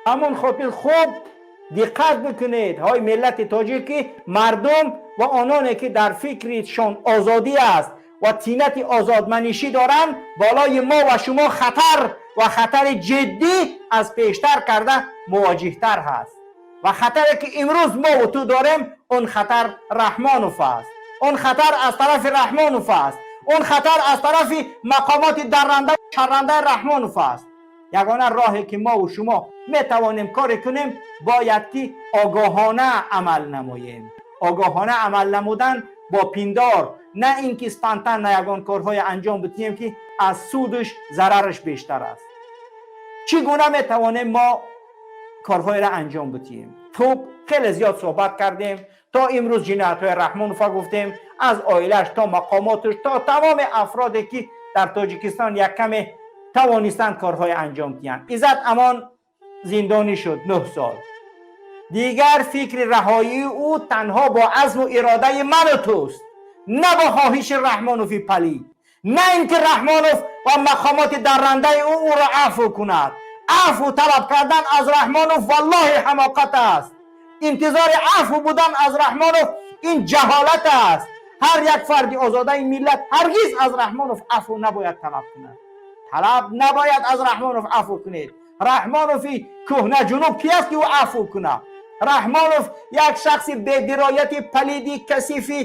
Ҳамон хотир хуб диққат бикунед, ҳой миллати тоҷик, ки мардум ва ононе ки дар фикришон озодӣ аст ва тинати озодманишӣ доранд, болои мо ва шумо хатар ва хатари ҷиддӣ аз пештар карда мувоҷиҳтар ҳаст. Ва хатаре ки имрӯз мо ва ту дорем, он хатар Раҳмонов аст, он хатар аз тарафи Раҳмонов аст, он хатар аз тарафи мақомоти дарранда, шаррандаи Раҳмонов аст. Ягона роҳе ки мо ва шумо метавонем коре кунем, бояд ки огоҳона амал намоем. Огоҳона амал намудан бо пиндор, на ин ки спонтанно ягон корҳое анҷом бидиҳем, ки аз судаш зарараш бештар аст. Чӣ гуна метавонем мо корҳоеро анҷом бидиҳем? Хуб, хеле зиёд суҳбат кардем то имрӯз, ҷиноятҳои Раҳмонова гуфтем, аз оилааш то мақомоташ, то тамоми афроде ки дар Тоҷикистон як каме тавонистанд корҳое анҷом диҳанд. Иззат Амон зиндонӣ шуд 9 сол. Дигар фикри раҳоии ӯ танҳо бо азму иродаи ману туст, на бо хоҳиши Раҳмонови палид, на ин ки Раҳмонов ва мақомоти даррандаи ӯ ӯро афву кунад. Афву талаб кардан аз Раҳмонов валлоҳи ҳамоқат аст. Интизори афву будан аз Раҳмонов ин ҷаҳолат аст. Ҳар як фарди озодаи миллат ҳаргиз аз Раҳмонов афву набояд талаб кунад. Талаб набояд аз Раҳмонов афву кунед. Раҳмонови кӯҳна ҷунуб ки аст, ки ӯ афву кунад? Раҳмонов як шахси бедирояти палиди касифи,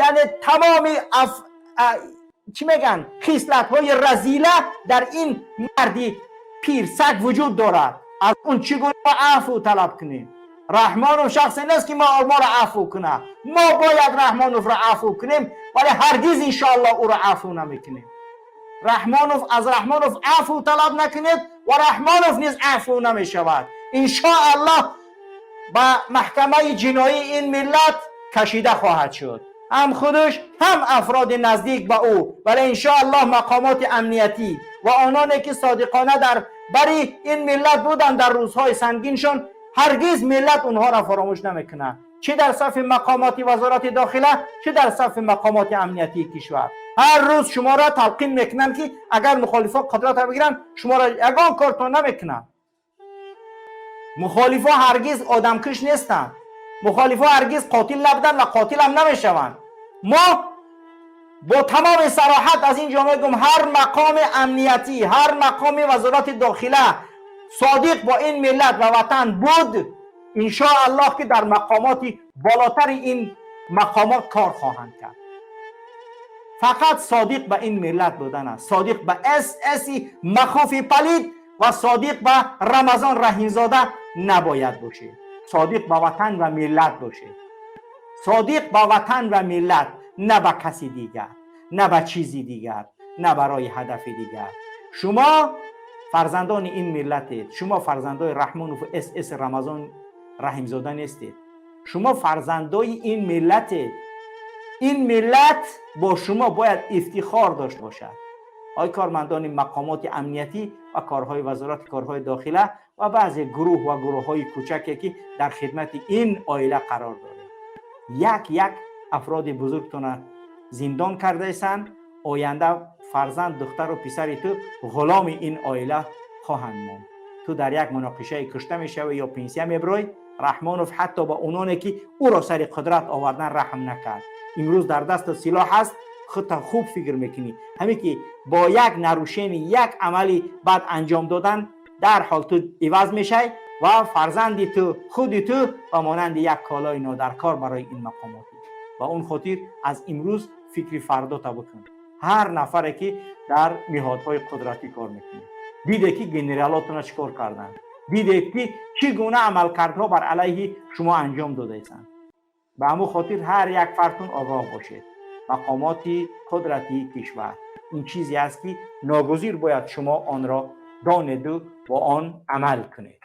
яъне тамоми чӣ мегӯянд, хислатҳои разила дар ин марди пирсак вуҷуд дорад. Аз он чӣ гуна афву талаб кунем? Раҳмонов шахсе нест, ки моро афву кунад. Мо бояд Раҳмоновро афву кунем, вале ҳаргиз, иншоаллоҳ, ӯро афву намекунем. Раҳмонов, аз Раҳмонов афву талаб накунед ва Раҳмонов низ афву намешавад. Иншоаллоҳ, ба маҳкамаи ҷиноии ин миллат кашида хоҳад шуд, ҳам худаш, ҳам афроди наздик ба ӯ. Вале иншоаллоҳ, мақомоти амниятӣ ва ононе ки содиқона дар бари ин миллат буданд дар рӯзҳои сангиншон, ҳаргиз миллат онҳоро фаромӯш намекунад, чӣ дар сафи мақомоти Вазорати дохила, чӣ дар сафи мақомоти амниятии кишвар. Ҳар рӯз шуморо талқин мекунанд, ки агар мухолифон қудратро бигиранд, шуморо ягон кортон намекунанд. Мухолифо ҳаргиз одамкуш нестанд, мухолифо ҳаргиз қотил набуданд ва қотилам намешаванд. Мо бо тамоми сароҳат аз ин ҷо мегӯм: ҳар мақоми амниятӣ, ҳар мақоми Вазорати дохила содиқ бо ин миллат ва ватан буд, иншоаллоҳ, ки дар мақомоти болотари ин мақомот кор хоҳанд кард. Фақат содиқ ба ин миллат будан аст. Содиқ ба ССи махуфи палид ва содиқ ба Рамазон Раҳимзода набояд бошед. Содиқ ба ватан ва миллат бошед, содиқ ба ватан ва миллат, на ба каси дигар, на ба чизи дигар, на барои ҳадафи дигар. Шумо фарзандони ин миллатед. Шумо фарзандои Раҳмонову СС Рамазон Раҳимзода нестед. Шумо фарзандои ин миллатед. Ин миллат бо шумо бояд ифтихор дошта бошад. Ой кормандони мақомоти амниятӣ ва корҳои Вазорати корҳои дохила ва баъзе гурӯҳ ва гурӯҳҳои кӯчаке, ки дар хидмати ин оила қарор доред, як як афроди бузургтона зиндон кардаесанд. Оянда фарзанд, духтару писари ту ғуломи ин оила хоҳанд монд. Ту дар як муноқишае кушта мешавӣ ё пенсия мебурой. Раҳмонов ҳатто ба ононе ки ӯро сари қудрат овардан, раҳм накард. Имрӯз дар дастат силоҳ аст, худта хуб фикр мекунӣ. Ҳамин ки бо як нарушение, як амали бад анҷом додан, дарҳол ту иваз мешай ва фарзанди ту, худи ту ба монанди як колои нодаркор барои ин мақомотӣ. Ба он хотир аз имрӯз фикри фардота бикун. Ҳар нафаре ки дар ниҳодҳои қудратӣ кор мекунед, диде ки генералотона чӣ кор карданд, дидед ки чӣ гуна амалкардҳо бар алайҳи шумо анҷом додаистанд. Ба ҳамун хотир ҳар як фардтун огоҳ бошед. Мақомоти қудратии кишвар ин чизе аст, ки ногузир бояд шумо онро донеду бо он амал кунед.